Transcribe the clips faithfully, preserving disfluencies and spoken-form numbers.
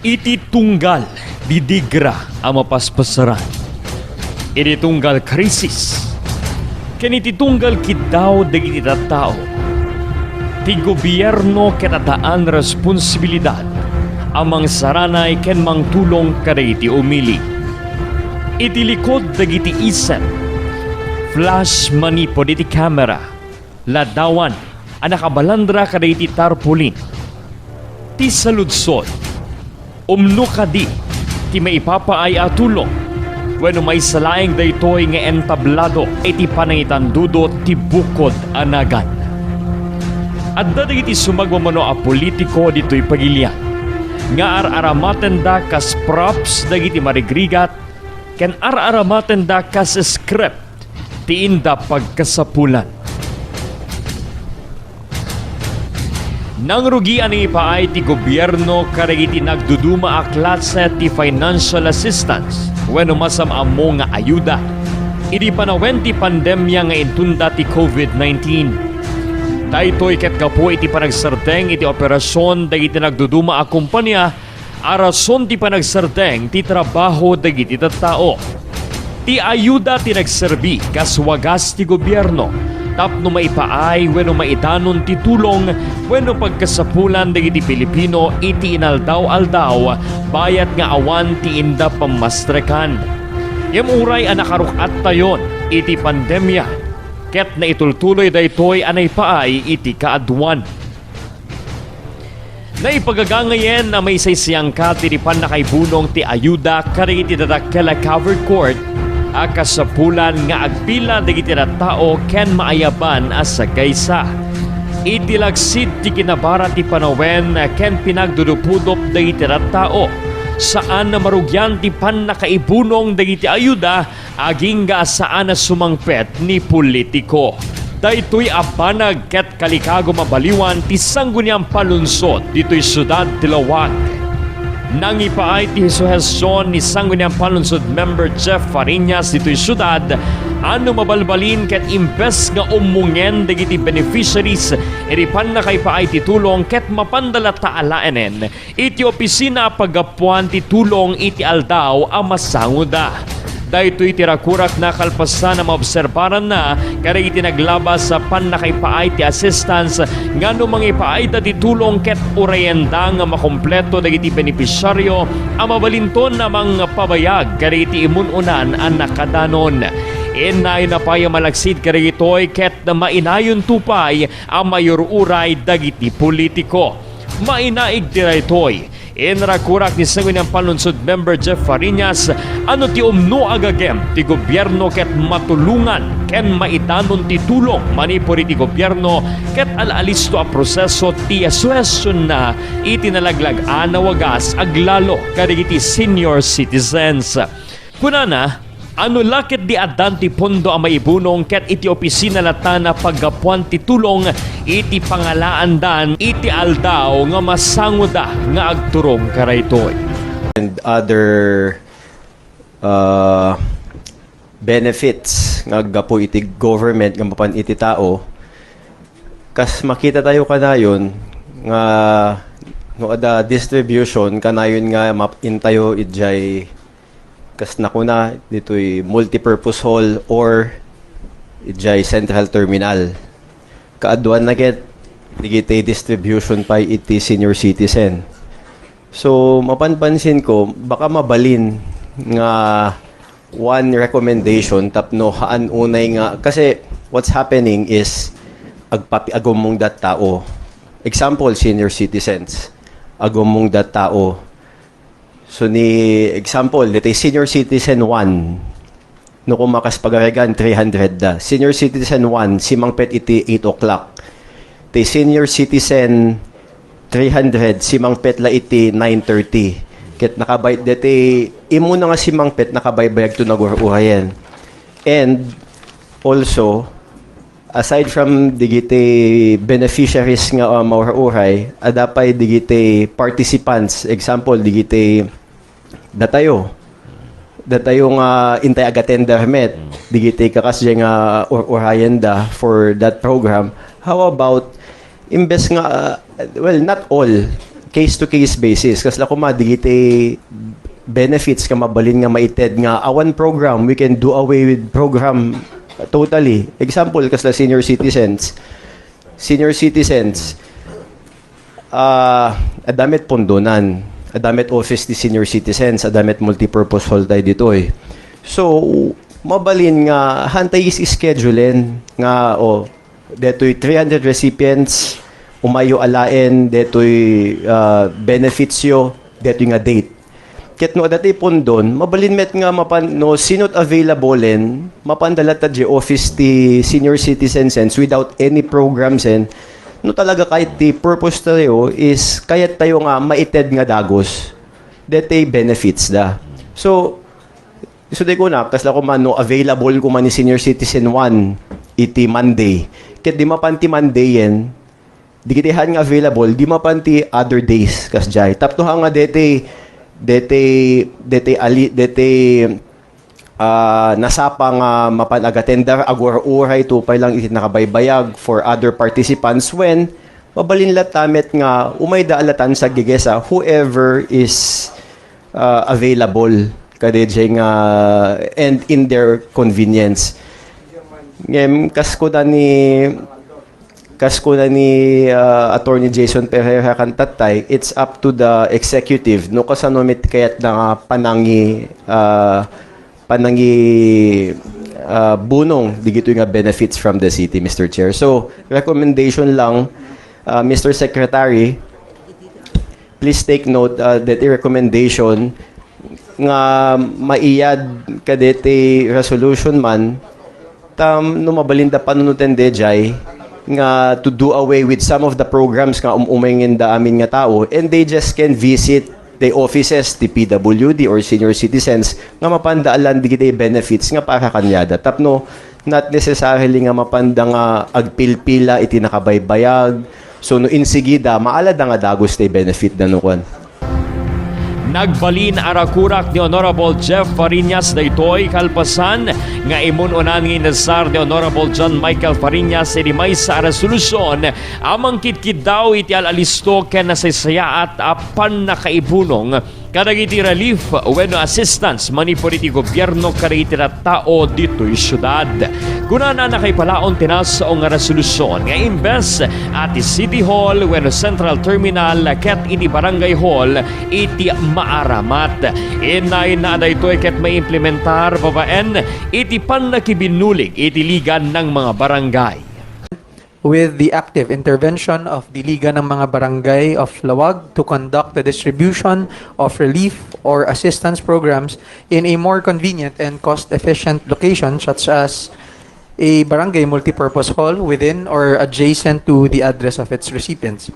Iti tunggal didigra a mapaspasaran, iti tunggal krisis, ken iti tunggal kiddaw dagiti tattao, ti gobierno ket addaan responsibilidad a mangsaranay ken mangtulong kadagiti umili. Iti likud dagiti isep, flash manipud iti kamera, ladawan a nakabalandra kadagiti tarpaulin, ti saludsod, umno kadi ti maipapaay a tulong wenno maysa laeng daytoy nga entablado iti panangitandudo ti bukod a nagan. Adda dagiti sumagmamano a politiko ditoy pagilian nga ar-aramatenda kas props dagiti marigrigat ken ar-aramatenda kas script ti inda pagkasapulan. Nangrugi a nangipaay ti gobierno kadagiti nagduduma a klase ti financial assistance wenno masam-ammo nga ayuda idi panawen ti pandemia nga intunda ti covid nineteen. Daytoy ket gapu iti panagsardeng iti operasion dagiti nagduduma a kompania a rason ti panagsardeng ti trabaho dagiti tattao. Ti ayuda ti nagserbi kas wagas ti gobierno tapno maipaay wenno maidanon ti tulong wenno pagkasapulan dagiti Pilipino iti inaldaw-aldaw bayat nga awan ti inda pammastrekan. Ngem uray a nakaruk-attayon iti pandemia, ket naitultuloy daytoy a naipaay iti kaaduan. Naipagagangayen a maisaysayan ket iti pannakaibunong ti ayuda kadagiti dadakkel a covered court a kasapulan nga agpila dagiti tattao ken maayaban a sagaysa. Iti lagsid ti kinabara ti panawen ken pinagdudupudup dagiti tattao, saan a marugian ti pannakaibunong dagiti ayuda agingga a saan a sumangpet ni politiko. Daytoy a banag ket kalikagum a baliwan ti Sangguniang Panlungsod ditoy siudad ti Laoag. Nangipaay ti suhestion ni Sangguniang Panlungsod member Jeff Fariñas ditoy siudad a no mabalbalin ket imbes nga ummongen dagiti beneficiaries iti pannakaipaay ti tulong ket mapanda latta a laenen iti opisina a paggapuan ti tulong iti aldaw a masangoda. Daytoy ti rakurak a kalpasan a maobserbaranna kadagiti naglabas a pannakaipaay ti assistance nga no mangipaayda ti tulong ket urayenda nga makompleto dagiti benepisyaryo a mabalinton a mangpabayag kadagiti immun-unan a nakadanon. Innayon a pay a malagsid kadagitoy ket mainayonto pay a maiyur-uray dagiti politiko. Mainaig ti daytoy. Inrakurak ni Sangguniang Panlungsod member Jeff Fariñas a no ti umno a gagem ti gobierno ket matulongan ken maidanon ti tulong manipud iti gobierno ket al-alisto a proseso ti suhestionna iti nalaglag-an a wagas aglalo kadagiti senior citizens. Kunana, a no la ket di addan ti pondo a maibunong ket iti opisina latta a paggapuan ti tulong iti pangalaandan iti aldaw nga masangoda nga agturong kadaytoy. And other, uh, benefits nga aggapu iti government nga mapan iti tao, kas makita tayo kanayon nga no adda distribution kanayon nga map-, intayo idiay kas nakuna ditoy multipurpose hall or idiay central terminal. Kaaduan na ket, dagiti distribution pay iti senior citizen. So, mapanpansin ko, baka mabalin nga one recommendation tapno haan unay nga, kasi what's happening is agpapi-, agummong dat tao. Example, senior citizens. Agummong dat tao. So, ni example, ditoy senior citizen one, no, kung makas pagarigan, three hundred da. Senior citizen one, simangpet iti eight o'clock. Ti senior citizen three hundred, simangpet la iti nine thirty. Ket nakabayad deti, imuna nga simangpet, nakabaybayag to nagur-urayen. And also, aside from digiti beneficiaries nga, uh, maur-uray, adda pay digiti participants, example, digiti datayo. Datayo nga intay agatender met, digiti kakasdiay nga ur-, urayenda for that program. How about, imbes nga, uh, well, not all, case-to-case basis. Kasla koma, digiti benefits nga mabalin nga maited nga awan program, we can do away with program totally. Example, kasla senior citizens. Senior citizens, ah, adda met pondonan, adda met office ti senior citizens, adda met multipurpose hall tayo ditoy. So, mabalin nga, hantay is schedulen nga, oh, detoy three hundred recipients, umayo alaen, detoy, ah, benefits yo, detoy nga date. Ket no adda ti pondon, mabalin met nga mapan, no, sino't availablenen, mapanda latta di office ti senior citizens without any programs, no talaga kayat ti purpose tayo is kayat tayo nga maited nga dagus. Deti benefits da. So, so di ko na, kasla ko man, no, available ko man ni senior citizen one iti Monday. Ket di mapan ti Monday yen, di kitahan nga available, di mapan ti other days, kas jay. Tapno ha nga dete, dete, dete ali, dete, ah, nasapa nga mapan agatendar, agur-uray, tupay lang iti nakabaybayag for other participants when mabalin latta met nga umayda alatan sa gigesa, whoever is, ah, available kadayjay nga and in their convenience. Ngem, kas kuna ni, kas kuna ni, ah, Attorney Jason Pereira kan tattay, it's up to the executive no kasano met kayat na nga panangi, ah, panangi, ah, bunong digitoy nga benefits from the city, Mister Chair. So, recommendation lang, ah, Mister Secretary, please take note, ah, that recommendation nga maiyad kadeti resolution man, tam, no mabalinda panunoten dayjay nga to do away with some of the programs nga um-, umengen da amin nga tao, and they just can visit the offices ti P W D or senior citizens nga mapanda alan digiti benefits nga para kaniada. Tapno not necessarily nga mapanda nga agpilpila iti nakabaybayag. So, no insigida, maalada nga dagus ti benefit da no kuan. Nagbalin a rakurak ni Honorable Jeff Fariñas daytoy kalpasan nga imun-unan nga inasar ni Honorable John Michael Fariñas iti maysa a resolusion a mangkitkiddaw iti al-alisto ken nasaysayaat a pannakaibunong kadagiti relief wenno assistance manipud iti gobierno kadagiti tattao ditoy siudad. Kunana, nakaipalaon ti nasao nga resolusion nga imbes a ti City Hall wenno Central Terminal ket iti Barangay Hall iti maaramat. Inna-inna a daytoy ket maimplementar babaen iti pannakibinnulig iti Liga ng mga Barangay. With the active intervention of the Liga ng mga Barangay of Laoag to conduct the distribution of relief or assistance programs in a more convenient and cost-efficient location such as a barangay multipurpose hall within or adjacent to the address of its recipients.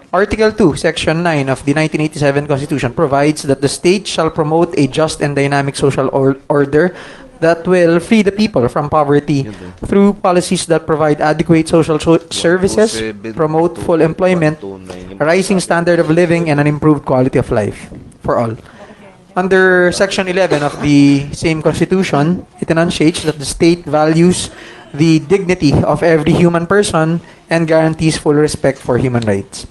Article two, Section nine of the nineteen eighty-seven Constitution provides that the state shall promote a just and dynamic social or- order that will free the people from poverty through policies that provide adequate social so- services, promote full employment, a rising standard of living, and an improved quality of life for all. Under Section eleven of the same Constitution, it enunciates that the state values the dignity of every human person and guarantees full respect for human rights.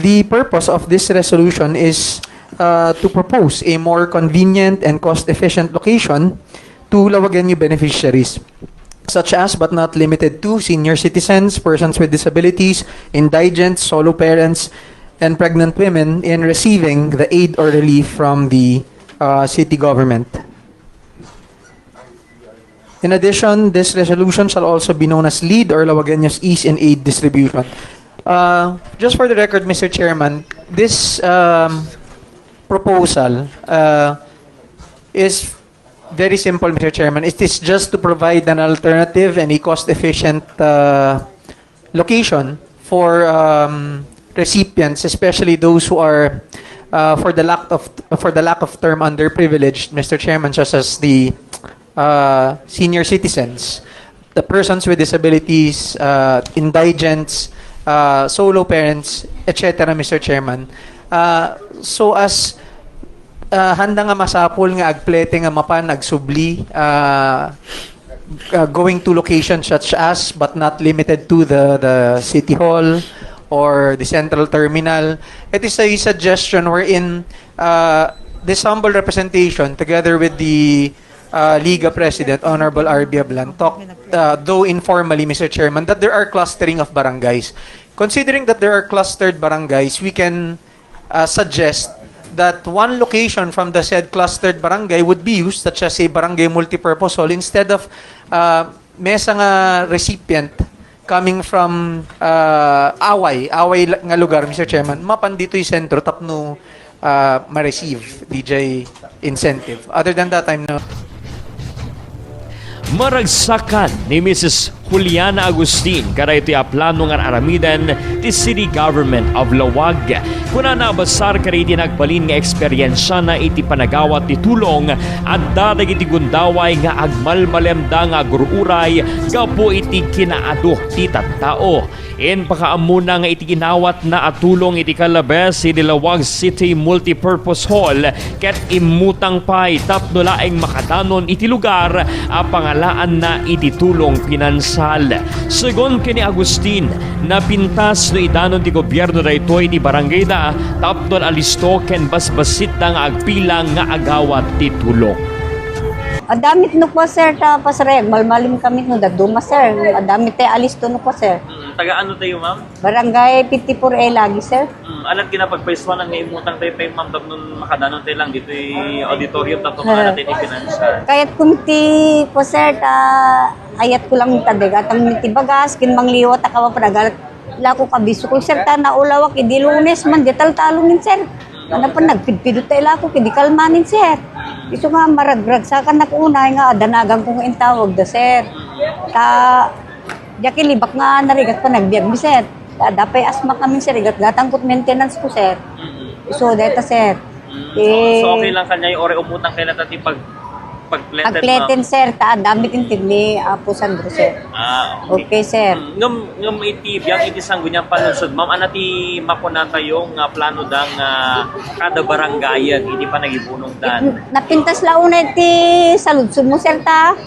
The purpose of this resolution is, uh, to propose a more convenient and cost-efficient location to Lawagueño beneficiaries, such as but not limited to senior citizens, persons with disabilities, indigents, solo parents, and pregnant women in receiving the aid or relief from the, uh, city government. In addition, this resolution shall also be known as LEAD or Lawagueños Ease in Aid Distribution. Uh, just for the record, Mister Chairman, this, um, proposal, uh, is very simple, Mister Chairman. It is just to provide an alternative and a cost-efficient, uh, location for, um, recipients, especially those who are, uh, for the lack of, for the lack of term, underprivileged, Mister Chairman, such as the, uh, senior citizens, the persons with disabilities, uh, indigents, uh, solo parents, et cetera, Mister Chairman. Uh, so as, uh, handa nga masapul nga agplete nga mapan agsubli, uh, uh, going to locations such as, but not limited to, the, the City Hall or the central terminal. It is a suggestion wherein, uh, this humble representation, together with the, uh, Liga President, Honorable R B Ablan, talked, uh, though informally, Mister Chairman, that there are clustering of barangays. Considering that there are clustered barangays, we can, uh, suggest that one location from the said clustered barangay would be used, such as a barangay multipurpose hall, instead of, uh, mesa nga recipient coming from, uh, away, away la-, nga lugar, Mister Chairman, mapan ditoy sentro tapno, uh, ma-receive D J incentive. Other than that, I'm no. Maragsakan ni Missus Juliana Agustin kadaytoy a plano nga aramiden ti City Government of Laoag. Kunana a basar kadagiti nagbalin nga eksperiensiana iti panagawat ti tulong, adda dagiti gundaway nga agmalmalemda nga agur-uray gapu iti kinaadu ti tattao. Impakaammona nga iti inawatna a tulong iti Calabes, iti Laoag City Multipurpose Hall, ket immutang pay tapno laeng makadanon iti lugar a pangalaanna iti tulong pinansial. Segun ken ni Agustin, napintas no idanon ti gobierno daytoy iti barangayda tapno alisto ken basbasitda nga agbilang nga agawat ti tulong. Adda met no kua, sir, ta pasarag, malmalim kami no dadduma, sir. Adda met ti alisto no kua, sir. Mm, taga ano tayo, ma'am? Barangay fifty-four A lagi, sir. Mm, alat kinapagpaisuanan nga imutang tayo pay, ma'am, tapno makadanon tayo lang ditoy auditorium tapno makadanon tayo ti financial. Kayat ko met ti, kua, sir, ta ayat ko lang ta dagatan met ti bagas, kin mangliwat a kawa panagalat. Lako kabiso ko, sir, ta naulawak idi Lunes man, di taltalongin, sir. Ano pa, nagpidpidot tayo lako, kidi kalmanin, sir. Isu nga maragragsakan ako unay nga adanagan ko nga intawag da, sir. Ta, diak ilibak nga narigat panagbiag mi, sir. Ta, adda pay asma kami, sir, igatgatang ko maintenance ko, sir. Isu dayta, sir. Mm, so, so okay lang kaniayo, uray umutang kayo na ti pag, pag-pleten, ma'am? Pag-pleten, sir, ta adda met inted ni Apo Sandro, sir. Ah, okay. Okay, sir. Mm, ngem, ngem iti biag iti sangguniang panunsod, ma'am, ania ti makuna tayo nga plano da nga kada barangayen iti panagibunong dan? Napintas la unay ti saludsod mo, sir, ta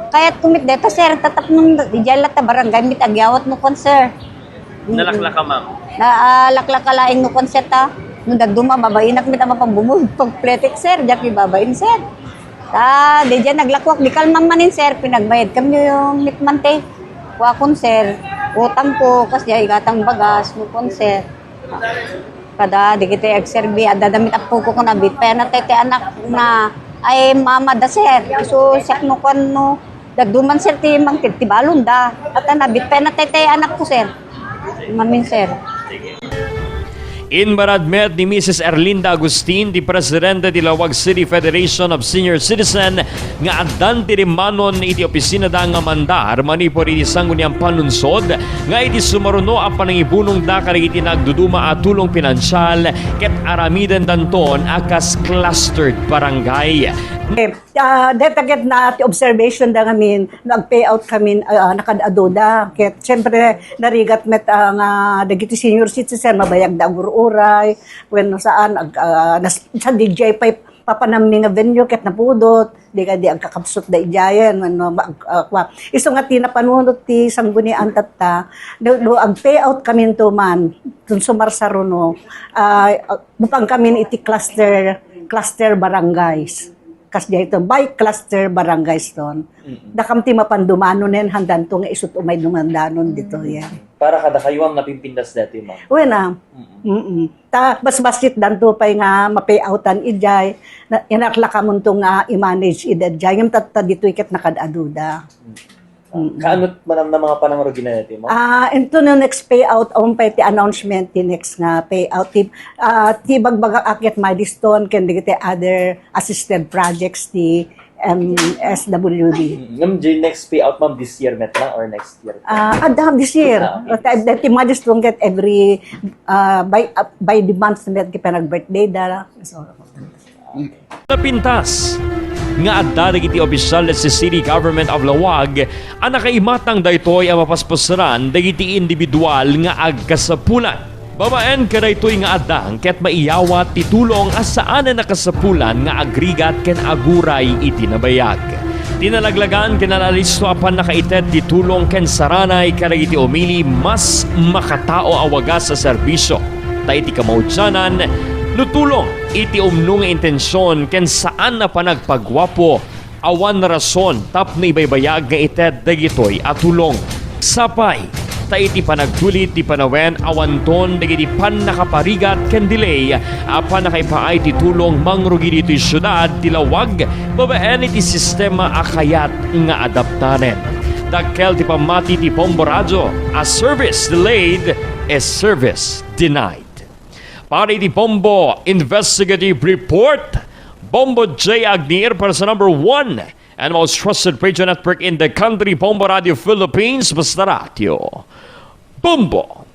kayat ko met dayta, sir, ta tapno idiay la ta barangay met agyawat no kua, sir. Nalaklaka, ma'am? Na, ah, laklaka laeng no kua, sir, ta no dadduma, babainak met a mapangbumul-, pagpletek, sir, diak ibabain, sir. Ta, diay naglakuak, di kalman manen, sir, pinagbayad kami met man ti kuakon, sir. Utang ko, kas diay igatang bagas, no kua, sir. Kada dagiti agserbi, adda da met appo ko kun abit pay natay ti anak na, ay, mama da, sir. Isu siak no kuan no, dadduma, sir, ti mangted ti balon da. At nabit pay natay ti anak ko, sir. Mamin, sir. Imbarad met ni Missus Erlinda Agustin, ti presidente ti Laoag City Federation of Senior Citizen, nga addan ti rimmanon iti opisinada nga mandar manipud iti sangguniang panunsod nga iti sumaruno a panangibunongda kadagiti nagduduma a tulong pinansial ket aramidendanton a kas clustered barangay. Ah, dayta ket na ti observation da ngamin, no ag-payout kami, ah, nakad-adu da. Ket, siyempre, narigat met, ah, nga dagiti senior citizen, mabayag da agur-uray, wenno saan, ag-, ah, nas-, sa D J pay papanammi nga venue ket napudot, di kadi agkakabsut da idiayen, wenno ma-, ag-, ah, kua. Isu nga ti napanunot ti sanggunian tatta, no, no ag-payout kaminto man, tun sumarsaruno, ah, bupang kami iti cluster, cluster barangays. Kas diay ton, by cluster barangays ton. Mm-mm. Dakam ti mapan dumanonen, handanto nga isut umay dumandanon ditoyen. Para kadakayo, ma'am, napimpintas dati, ma'am? Wen, ah. Mm-mm. Mm-mm. Ta, basbasitdanto pay nga ma-payoutan idiay, na, inaklakamonto nga i-manage ida idiay, ngem tatta ditoy ket nakad-adu da. Mm. Mm. Kaano man a mga panangruginan dati, ma'am? Ah, into no next payout, awan pay ti announcement, ti next nga payout, ti, ah, ti bagbagak a ket milestone, ken dagiti other assisted projects ti M S W D. Mm. Ngem, di next payout, ma'am, this year met lang or next year? Ah, adda, this year. Ah, okay. Ti, ti milestone ket every, ah, by, ah, by the month met ti panag-birthday da. So, Napintas nga adda dagiti opisyal ti City Government of Laoag a nakaimatang daytoy a mapaspasaran dagiti individual nga agkasapulan. Babaen kadaytoy nga addang ket maiyawat ti tulong a saanen a kasapulan nga agrigat ken aguray iti nabayag. Ti nalaglagan ken nalalisto a pannakaited ti tulong ken saranay kadagiti umili mas makatao a wagas a serbisio. Ta iti kamaudianan, no tulong iti umno nga intension ken saan a panagpaguapo, awan rason tapno ibaybayag nga ited dagitoy a tulong. Sapay, ta iti panagtulid ti panawen awanton dagiti pannakaparigat ken delay a pannakaipaay ti tulong mangrugi ditoy siudad ti lawag babaen iti sistema a kayat nga adaptaren. Dakkel ti pammati ti Bombo Radio, a service delayed is service denied. Para iti Bombo Investigative Report, Bombo J Agnier para sa number one and most trusted radio network in the country, Bombo Radio Philippines, basta radio. Bombo!